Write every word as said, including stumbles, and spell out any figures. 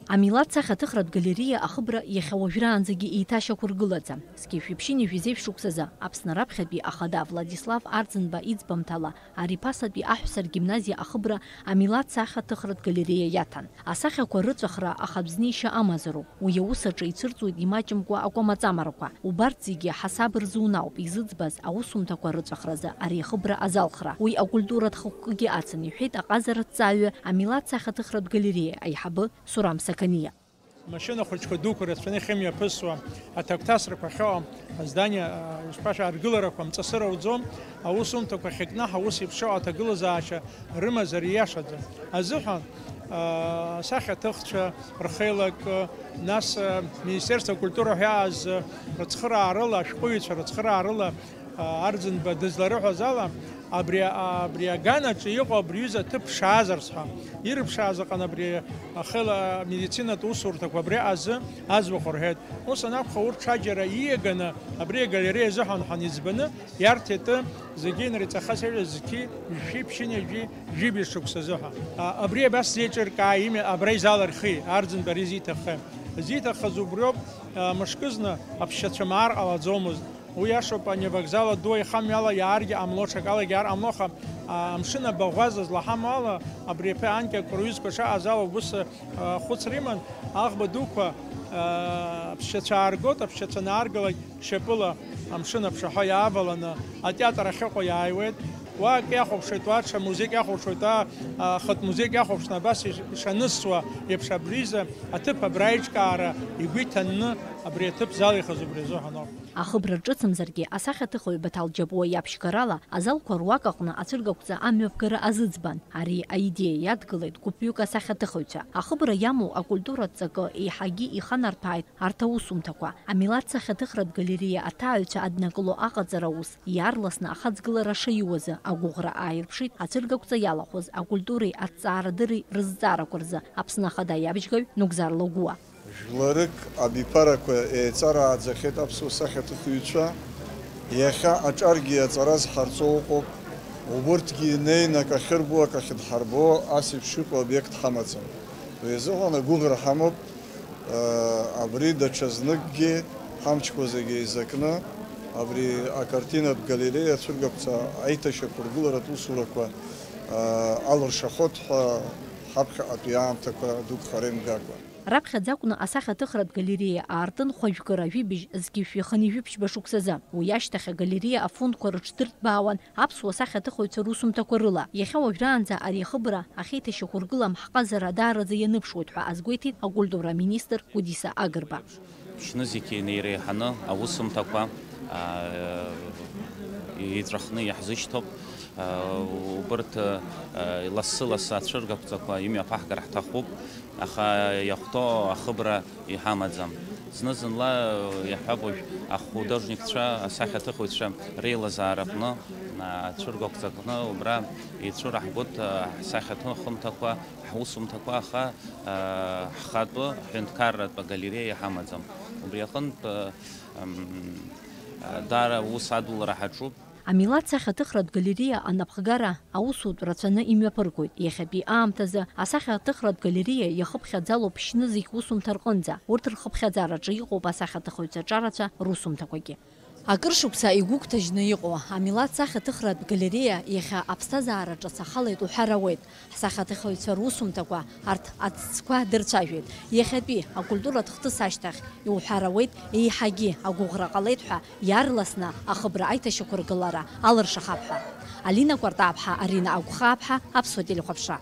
Амилаҭ сахьаҭыхратә галериа ахыбра иахьа уажәраанӡагьы еиҭашьақәыргылаӡам. Зқьи жәшәи ԥшьынҩажәи зеижә шықәсазы Аԥсны раԥхьатәи ахада Владислав Арӡынба иӡбамҭала, ари ԥасатәи аҳәса ргимназиа ахыбра амилаҭ сахьаҭыхратә галериа иаҭан. Асахьақәа рыҵәахра ахатә знеишьа амазароуп. Уи аус аҿы ицәырҵуеит имаҷымкәа акәамаҵамарақәа. Убарҭ зегьы ҳасаб рзунауп изыӡбаз аусумҭақәа рыҵәахразы ари ахыбра азалхра. Уи акультуратә хықәкгьы ацын, иҳәеит аҟазараҭҵааҩы, амилаҭ сахьаҭыхратә галериа аиҳабы Сурам Сақаниа. Машьына хәыҷқәа дуқәа рацәаны иахьымҩаԥысуа, аҭагәҭасрақәа ахьыҟам, аздание, а, ишԥашәа, аргыларақәа мҵасыр ауӡом, аусумҭақәа ахьыкнаҳа ус еиԥш иҟоу аҭагылазаашьа рымазар ииашаӡам. Азыҳәан, а, асахьаҭыхцәа рхеилак, нас, а, Министерство культуры ҳәа иааз рыцхыраарыла, ашәҟәыҩҩцәа рыцхыраарыла, а, Арӡынба дызларыҳәаз ала, абри, абри аганаҿы иҟоу абри аҩыза аҭыԥ ԥшаазарц ҳәа, ирыԥшааз аҟан абри ахеила-, амедицинатә усурҭақәа абри азы аӡбахә рҳәеит. Ус анакәха, урҭ ҽаџьара ииаганы абри агалереиа азыҳәан ҳаниӡбаны, иарҭеит зегьы инреиҵаха сеижә зқьи жәшәи ԥшьынҩажәи жәибжь шықәса азыҳәан. А, абри абас зеиҿыркаа имҩа абра изалырхи, Арӡынба ари зиҭаххеи? Зиҭаххаз убриоуп, а, мышкызны аԥсшьацәа маар ҟалаӡомызт. Уи иашоуп, ани авокзал аду аихамҩала иааргьы ҟамло, ҽакалагьы аар ҟамло, аха, а, амшын абаӷәаза злаҳамоу ала, абри аԥеи анкьа акәырҩызқәа шаҟаз ала убыс, а, хәыцра иман, аӷба дуқәа, а, аԥсшьацәа ааргоит, аԥсшьацәа анааргалак шьапыла амшын аԥшаҳәа иааваланы атеатр ахьыҟоу иааиуеит. Уа акы иахәаԥшуеит, уа ҽа музеик иахәаԥшуеит, уа, а, хатә музеик иахәаԥшны абас иш-, ишанысҵуа еиԥш абризы аҭыԥ абра аиҿкаара игәы иҭанны абри аҭыԥ залихыз убри азыҳәан ауп. Ахыбра ҿыцымзаргьы, асахьаҭыхҩы Баҭал Џьапуа иаԥшьгарала, азалқәа руак аҟны ацәыргақәҵа амҩаԥгара азыӡбан. Ари аидеиа иадгылеит гәыԥҩык асахьаҭыхыҩцәа. Ахыбра иамоу акультуратә ҵакы еиҳагьы иханарҭәааит арҭ аусумҭақәа. Амилаҭ сахьаҭыхратә галериа аҭааҩцәа аднакыло аҟаҵара аус иаарласны ахаҵгылара шаиуазы агәыӷра ааирԥшит ацәыргақәҵа иалахәыз акультуреи аҭҵаарадырреи рызҵаарақәа рзы Аԥсны Ахада иабжьгаҩ Нугзар Лагәуа. Жәларык абиԥарақәа еиҵарааӡахьеит аԥсуа сахьаҭыхҩцәа. Иахьа аҿаргьы аҵара зҳарҵо ыҟоуп. Убырҭгьы инеины акы ахьырбо, акы ахьыдҳарбо, ас еиԥш иҟоу обиект ҳамаӡам. Уи азыҳәан агәыӷра ҳамоуп, э, абри даҽазныкгьы ҳамчқәа зегьы еизакны, абри акартинатә галереиа ацәыргақәҵа аиҭашьақәыргыларатә усурақәа, э, алыршахоит ҳәа ҳаԥхьаҟатәи аамҭақәа дук хара имгакәа. Раԥхьаӡа акәны асахьаҭыхратә галереиа аартын хәажәкыра жәибжь зқьи жәшәи хынҩажәи ԥшьба шықәсазы. Уи ашьҭахь агалереиа афондқәа рыҽдырҭбаауан аԥсуа сахьаҭыхыҩцәа русумҭақәа рыла. Иахьа уажәраанӡа ари ахыбра ахьеиҭашьақәыргылам ҳҟазара даараӡа ианыԥшуеит ҳәа азгәеиҭеит акультура аминистр Гәдиса Агрба. Ԥшьны зегьы инеиреиҳаны аусумҭақәа, аа, еиҵәахны иаҳзышьҭоуп. Аа, убырҭ, аа, лассы-лассы ацәыргақәҵақәа имҩаԥаҳгар ҳҭахуп, аха иахәҭоу ахыбра иҳамаӡам. Зны-зынла, иаҳҳәап, уажә ахудожникцәа, асахьаҭыхыҩцәа реилазаараҟны, аа, ацәыргақәҵаҟны убра ицәыраҳгоит, аа, ҳсахьаҭыхымҭақәа, ҳусумҭақәа, аха, аа, ҳхатәы ҳҳәынҭқарратә агалереиа иҳамаӡам. Убри аҟынтә, аа, Ам, даара аус адулара ҳаҿуп. Амилаҭ сахьаҭыхратә галериа анапхгара аусутә рацәаны имҩаԥыргоит. Иахьатәи аамҭазы асахьаҭыхратә галериа иахыԥхьаӡалоуп Ԥшьны зегь усумҭа рҟынӡа. Урҭ рхыԥхьаӡараҿы иҟоуп асахьаҭыхыҩцәа ҿарацәа русумҭақәагьы. Акыр шықәса игәыгәҭажьны иҟоу амилаҭ сахьаҭыхратә галериа иахьа аԥсҭазаара ҿац ахалеит уҳәар ауеит. Ҳсахьаҭыхыҩцәа русумҭақәа арҭ аҵкқәа дырцәажәеит. Иахьатәи акультуратә хҭыс ашьҭахь иуҳәар ауеит, еиҳагьы агәыӷра ҟалеит ҳәа, иаарласны ахыбра аиҭашьақәыргылара алыршахап ҳәа. Алина Кәартаԥҳа, Арина Агәхааԥҳа, Аԥсуа телехәаԥшра.